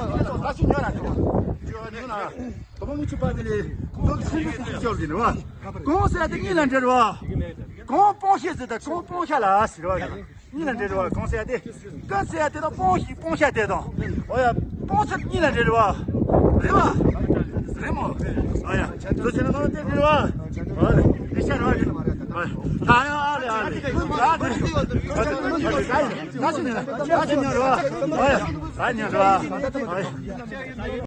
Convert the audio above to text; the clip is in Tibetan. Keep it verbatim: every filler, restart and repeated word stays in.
ད་ཤི་ཉོ་ན་ཆོག་ཉོ་ན། དོ་མ་མི་ཆུ་པ་དེ་ལས་ཁོ་ཚོ་ཆུ་ཆུ་ཆུ་ཆོག་དེ་ནི་བ། གང་ཟེར་དེ་གཉིས་ལ་འབྲེལ་བ། གང་སྤོང་ཤེས་ཟེར་ད་གང་སྤོང་ཤ་ལ་ཟེར་བ། གཉིས་ལ་འབྲེལ་བ་གང་ཟེར་དེ། གང་ཟེར་དེ་དང་སྤོང་ཤེས་སྤོང་ཤ་དེ་དང་། ཨོ་ཡ། སྤོང་ཚུལ་གཉིས་ལ་འབྲེལ་བ། རེད་བ། རེད་མོ། ཨོ་ཡ། ཚོ་ཆེན་ན་ནང་དེ་འབྲེལ་བ། ཨོ་ཡ། དེ་ཤ་རེད་བ། ཨོ་ཡ། ད་ཡང་ཨ་རེད་ཨ་རེད། ད་དེ། ད་དེ་ཉོ་རེད་བ། ཨོ་ཡ། ད་ཉོ་རེད་བ། ཨོ་ཡ།